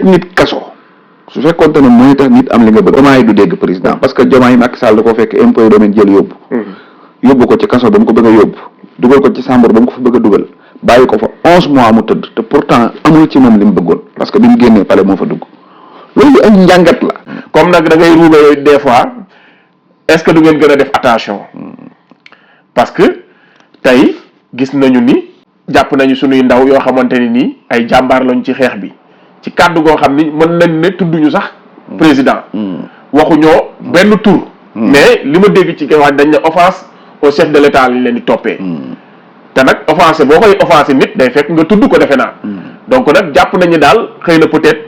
nit kaso su fekkoonte ne mooy tax nit am li nga bëgg Diomaye du dégg président parce que Diomaye Macky Sall da ko fekk impôt domaine jël yóbbu ko ci kaso ba mu ko bëgg a yóbbu dugal ko ci chambre ba mu ko fa bëgg a dugal bàyyi ko fa 11 mois mu tëdd te pourtant amul ci moom li mu bëggoon parce que bi mu génnee pale moo fa dugg loolu ay njàngat la. comme nag da ngay ruube yooyu des fois est-ce que du ngeen gën a def attention parce que tey gis nañu ni jàpp nañu suñuy ndaw yoo xamante ni nii ay jàmbaar lañ ci xeex bi ci kàddu goo xam ni mën nañ ne tudduñu sax président waxuñoo benn tur mais li ma dégg ci wax dañ ne offense au chef de l'état lañ leen di toppee te nag offensé boo koy offensé nit day fekk nga tudd ko defe naa donc nag jàpp nañu daal xëy na peut-être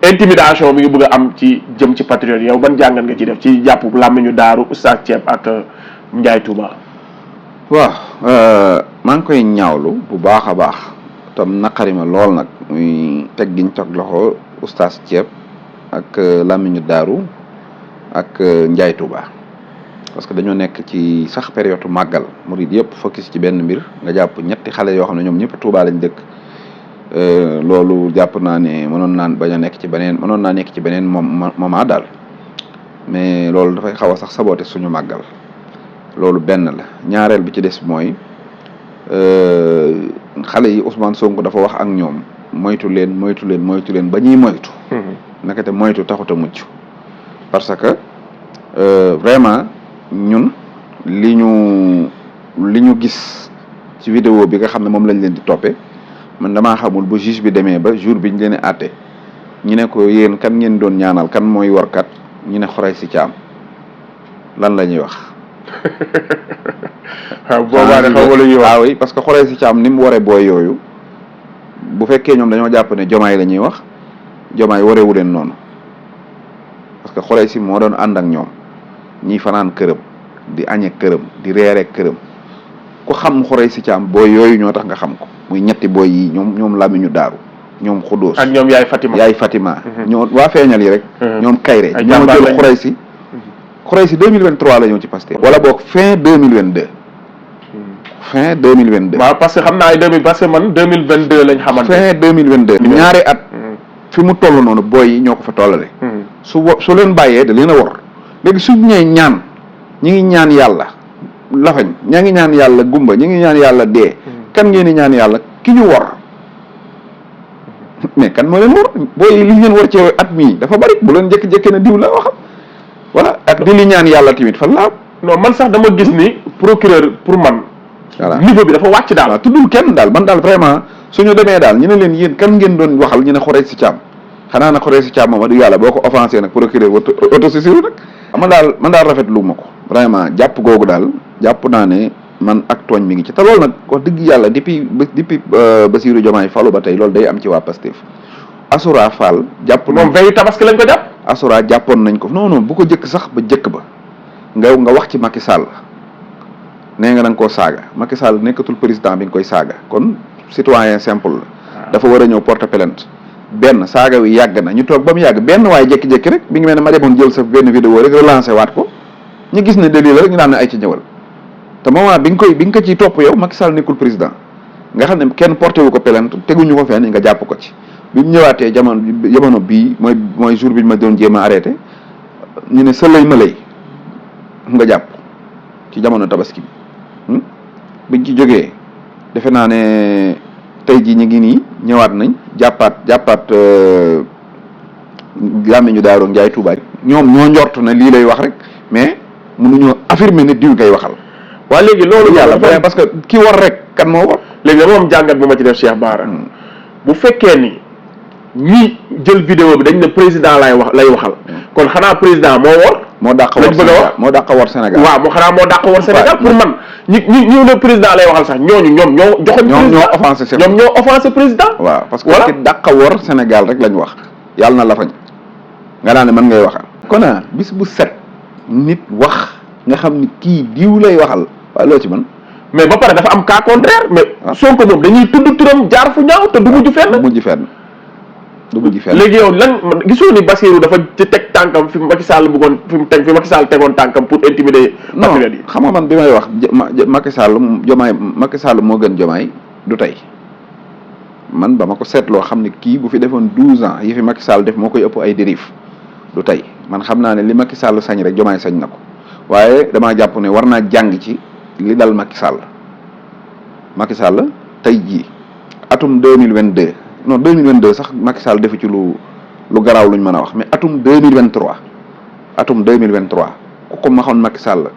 intimidation mi ngi bëgg a am ci jëm ci patriote yow ban jàngat nga ci def ci jàpp làmmiñu daaru Oustaz Thieb ak Ndiaye Touba. waaw maa ngi koy ñaawlu bu baax a baax tam naqari ma lool nag muy teg giñ teg loxo Oustaz Thieb ak làmmiñu daaru ak Ndiaye Touba parce que dañoo nekk ci sax période màggal murid yëpp focus ci benn mbir nga jàpp ñetti xale yoo xam ne ñoom ñëpp Touba lañ dëkk loolu jàpp naa ne mënoon naa nekk ci beneen moment daal mais loolu dafay xaw a sax saboté suñu màggal loolu benn la ñaareel bi ci des mooy xale yi Ousmane Sonko dafa wax ak ñoom moytu leen ba ñuy moytu naka te moytu taxut a mucc parce que vraiment ñun li ñu gis ci vidéo bi nga xam ne moom lañ leen di toppee man damaa xamul bu juge bi demee ba jour bi ñu leen àtte ñu ne ko yéen kan ngeen doon ñaanal kan mooy warkat ñu ne Khoureychi Thiam lan la ñuy wax. waaw boobaa de xaw ma lu ñuy wax waaw parce que Khoureychi Thiam ni mu waree booy yooyu bu fekkee ñoom dañoo jàpp ne Diomaye la ñuy wax Diomaye wareewu leen noonu parce que Khoureychi moo doon ànd ak ñoom ñiy fanaan këram di añe këram di reere këram ku xam Khoureychi Thiam booy yooyu ñoo tax nga xam ko muy ñetti booy yi ñoom làmmiñu daaru ñoom Xudóos ak ñoom yaay Fatima ñoo waa feeñal yi rek ñoom Kayre ñoo jël Khoureychi 2023 la ñëw ci Pastef wala boog fin 2022 waaw parce que xam naa ay parce que man 2022 lañ xamante fin 2022 ñaari at fi mu toll noonu booy yi ñoo ko fa tollale su leen bàyyee da leen a wor léegi suñ ñee ñaan ñi ngi ñaan yàlla lafañ ñaa ngi ñaan yàlla gumba ñi ngi ñaan yàlla dee kan ngeen di ñaan yàlla ki ñu wor mais kan moo leen wor booy yi li ñu leen wor ci at mii dafa bari bu leen jékki-jékki na diw la waxam voilà ak di li ñaan yàlla tamit fan laa non man sax dama gis ni procureur pour man voilà niveau bi dafa wàcc daal waaw tuddul kenn daal man daal vraiment suñu demee daal ñu ne leen yéen kan ngeen doon waxal ñu ne Khoureychi Thiam xanaa na Khoureychi Thiam moom yàlla boo ko offensé nag procureur autosaisir nag man daal rafetlu ma ko vraiment jàpp googu daal jàpp naa ne man ak tooñ mi ngi ci te loolu nag wax dëgg yàlla depuis Bassirou Diomaye falu ba tey loolu day am ci waa Pastef Assoura Fall jàpp moom veille tabaski lañ ko jàpp Assoura jàppoon nañ ko non bu ko jëkk sax ba jëkk ba nga wax ci Macky Sall nee nga da nga koo saaga Macky Sall nekkatul président bi nga koy saaga kon citoyen simple la dafa war a ñëw porter plainte benn saaga wi yàgg na ñu toog ba mu yàgg benn waaye jékki-jékki rek bi ngi mel ne ma demoon jël sa benn vidéo rek relancé waat ko ñu gis ne délit la rek ñu daan ne ay ci ñëwal te moment bi nga ko ciy topp yow Macky Sall nekkul président nga xam ne kenn porté wu ko plainte teguñu ko fenn nga jàpp ko ci bi mu ñëwaatee jamono bii mooy jour bi ñu ma doon jéem a arrêté ñu ne sëlay ma lay nga jàpp ci jamono tabaski bi biñ ci jógee defe naa ne tey jii ñu ngi nii ñëwaat nañ jàppaat làmmiñu daaru Ndiaye Touba ñoom ñoo njort ne lii lay wax rek mais mënuñoo affirmer ne diw ngay waxal. waa léegi loolu yàlla parce que ki war rek kan moo war. léegi dama am jàngat bu ma ci def Cheikh Bara bu fekkee ni ñi jël vidéo bi dañ ne président lay waxal kon xanaa président moo war. moo dàq war Sénégal waaw moo dàq war Sénégal pour man ñi ne président lay waxal sax ñooñu ñoom ñoo joxoñ ñoom ñoo offensé président waaw parce que ki dàq war Sénégal rek lañ wax yàlla na la fañ nga daan ne mën ngay waxal kon bis bu set nit wax nga xam ni kii diw lay waxal waaye loo ci mën mais ba pare dafa am cas contraire mais Sonko moom dañuy tudd turam jaar fu ñaaw te du mujj fenn léegi yow lan gisoo ni Bassirou dafa ci teg tànkam fi Macky Sall bëggoon fi Macky Sall tegoon tànkam pour intimider patriote yi xam nga man bi may wax Macky Sall moo gën Diomaye du tey man ba ma ko seetloo xam ne kii bu fi defoon 12 ans yi fi Macky Sall def moo koy ëpp ay dérive du tey man xam naa ne li Macky Sall sañ rek Diomaye sañ na ko waaye damaa jàpp ne war naa jàng ci li dal Macky Sall tey jii atum 2022 non 2022 sax Macky Sall defu ci lu garaaw luñ mën a wax mais atum 2023 ku ko ma xoon Macky Sall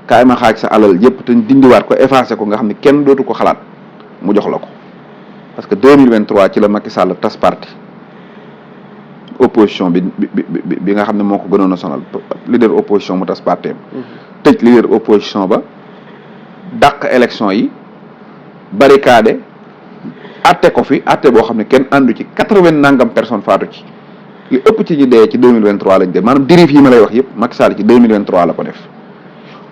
kaay ma xaaj sa alal yëpp te dindiwaat ko effacé ko nga xam ne kenn dootu ko xalaat mu jox la ko parce que 2023 ci la Macky Sall tas parti opposition bi nga xam ne moo ko gënoon a sonal leader opposition mu tas parti tëj leader opposition ba dàq élection yi barricade atte ko fi atte boo xam ne kenn àndu ci 80 nangam personnes faatu ci li ëpp ci ñi dee ci 2023 lañ def maanaam dérive yi ma lay wax yëpp Macky Sall ci 2023 la ko def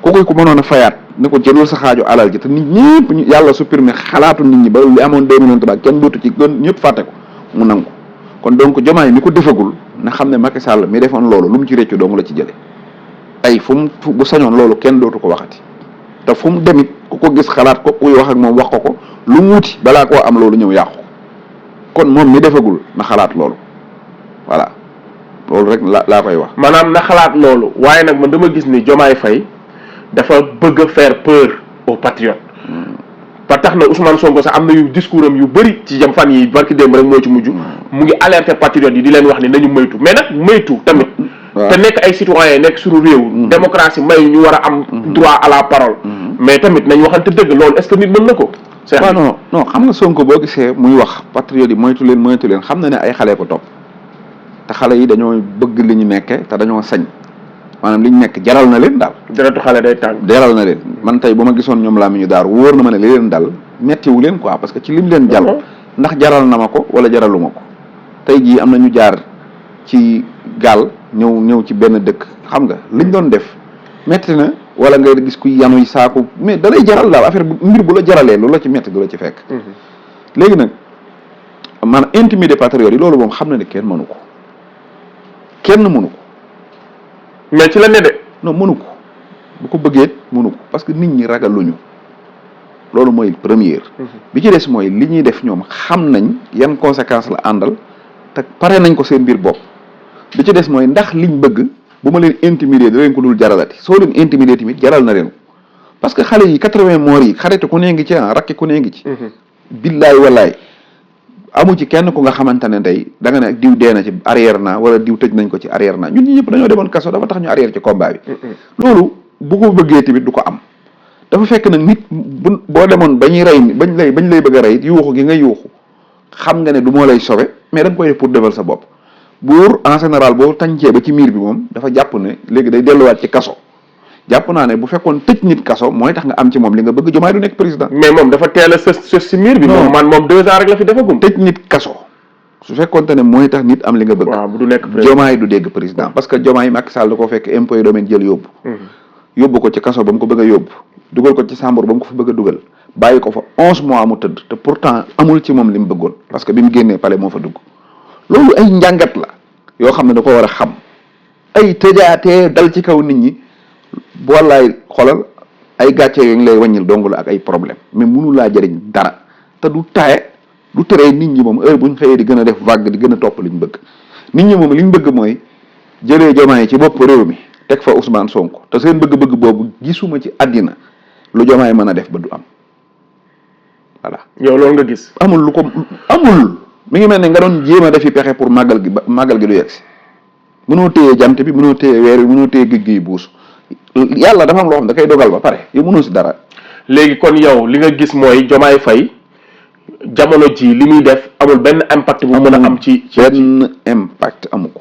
kooku ko mënoon a fayaat ne ko jëlal sa xaaju alal ji te nit ñëpp yàlla supprimer xalaatu nit ñi ba li amoon 2023 kenn dootu ci gën ñëpp fàtte ko mu nangu kon donc Diomaye mi ko defagul na xam ne Macky Sall mi defoon loolu lu mu ci réccu dong la ci jële ay fu mu bu sañoon loolu kenn dootu ko waxati te fu mu demit ku ko gis xalaat ko kuy wax ak moom wax ko lu mu wuti balaa koo am loolu ñëw yàqu kon moom mi defagul na xalaat loolu voilà loolu rek laa koy wax. maanaam na xalaat loolu waaye nag man dama gis ni Diomaye Faye dafa bëgg a faire peur aux patriotes. ba tax na Ousmane Sonko sax am na yu discours am yu bëri ci jam fan yi barki démb rek moo ci mujj. mu ngi alerter patriotes yi di leen wax ni nañu moytu mais nag moytu tamit. te nekk ay citoyens nekk suñu réew. démocratie may ñu war a am. droit à la parole. mais tamit nañ waxante dëgg loolu est-ce que nit mën na ko. waaw non xam nga Sonko boo gisee muy wax patriotes yi moytu leen xam na ne ay xale ko topp te xale yi dañoo bëgg li ñu nekke te dañoo sañ maanaam li ñu nekk jaral na leen daal. deretu xale day tàng. jaral na leen man tey bu ma gisoon ñoom laa mi ñu daar wóor na ma ne li leen dal mettiwu leen quoi parce que ci lim leen jàll. ndax jaral na ma ko wala jaraluma ko tey jii am na ñu jaar ci gaal ñëw ci benn dëkk xam nga liñ doon def metti na wala nga gis kuy yanuy saako mais da lay jaral daal affaire mbir bu la jaralee lu la ci metti du la ci fekk. léegi nag maanaam intimider patriotes yi loolu moom xam na ne kenn mënu ko mais ci la ne de. non mënu ko bu ko bëggee mënu ko parce que nit ñi ragaluñu loolu mooy première. bi ci des mooy li ñuy def ñoom xam nañ yan conséquences la àndal te pare nañ ko seen biir bopp bi ci des mooy ndax liñ bëgg bu ma leen intimider da leen ko dul jaralati soo leen intimider tamit jaral na leen ko parce que xale yi 80 morts yi xaritu ku nee ngi ci rakki ku nee ngi ci. billaay wallaay amu ci kenn ku nga xamante ne tey da nga ne diw dee na ci arrière naa wala diw tëj nañ ko ci arrière naa ñun ñi ñëpp dañoo demoon kaso dafa tax ñu arrière ci combat bi. loolu bu ko bëggee tamit du ko am dafa fekk nag nit boo demoon ba ñuy rey bañ lay bëgg a rey yuuxu gi nga yuuxu xam nga ne du moo lay sauver mais da nga koy def pour defal sa bopp. buur en général boo tàncee ba ci miir bi moom dafa jàpp ne léegi day delluwaat ci kaso jàpp naa ne bu fekkoon tëj nit kaso mooy tax nga am ci moom li nga bëgg Diomaye du nekk président. mais moom dafa teel a sës si miir bi. moom 2 ans rek la fi defagum. tëj nit kaso su fekkoonte ne mooy tax nit am li nga bëgg. waaw du nekk président Diomaye du dégg président parce que Diomaye Macky Sall da koo fekk impôt domaine jël yóbbu. yóbbu ko ci kaso ba mu ko bëgg a yóbbu. dugal ko ci chambre ba mu ko fa bëgg a dugal. bàyyi ko fa 11 mois mu tëdd te pourtant amul ci moom li mu bëggoon parce que bi mu génnee palais moo fa dugg loolu ay njàngat la yoo xam ne da ko war a xam ay tëjaatee dal ci kaw nit ñi. wallaay xoolal ay gàcce yooyu lay wàññil dong la ak ay problème mais mënu laa jëriñ dara te du teree nit ñi moom heure buñ xëyee di gën a def vague di gën a topp liñ bëgg nit ñi moom liñ bëgg mooy jëlee Diomaye ci bopp réew mi teg fa Ousmane Sonko te seen bëgg-bëgg boobu gisuma ci àddina lu Diomaye mën a def ba du am voilà. yow loolu nga gis. amul mi ngi mel ne nga doon jéem a defi pexe pour màggal gi du yegsi mënoo téye jant bi mënoo téye weer bi mënoo téye géej gi buus. yàlla dafa am loo xam da koy dogal ba pare yow mënoo si dara. léegi kon yow li nga gis mooy Diomaye Faye jamono ji li muy def amul benn impact bu mën a am ci benn impact amu ko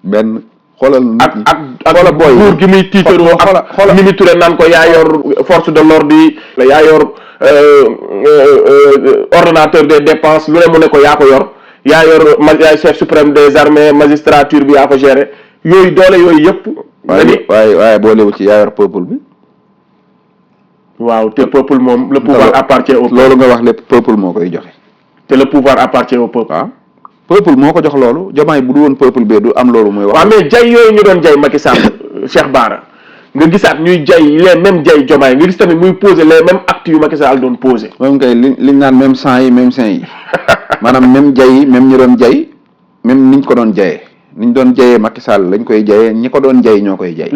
benn xoolal nit ñi ak booy nguur gi muy tiitaroo ak Mimi Touré naan ko yaa yor force de l'ordre yi yaa yor ordonnateur des dépenses lu ne mu ne ko yaa ko yor yaa yor yaay chef suprême des armées magistrature bi yaa ko géré yooyu doole yooyu yëpp waaye boolewul ci yaa yor peuple bi. waaw te peuple moom le pouvoir appartient au peuple. loolu nga wax lépp peuple moo koy joxe. te le pouvoir appartient au peuple. waaw peuple moo ko jox loolu Diomaye bu du woon peuple bee du am loolu muy wax. waaw mais jay yooyu ñu doon jay Macky Sall Cheikh Bara nga gisaat ñuy jay les mêmes jay Diomaye nga gis tamit muy poser les mêmes actes yu Macky Sall doon poser. moom kay liñ naan même sang yi même saint yi maanaam même jay yi même ñi doon jay même niñ ko doon jayee niñ doon jayee Macky Sall lañ koy jayee ñi ko doon jay ñoo koy jay.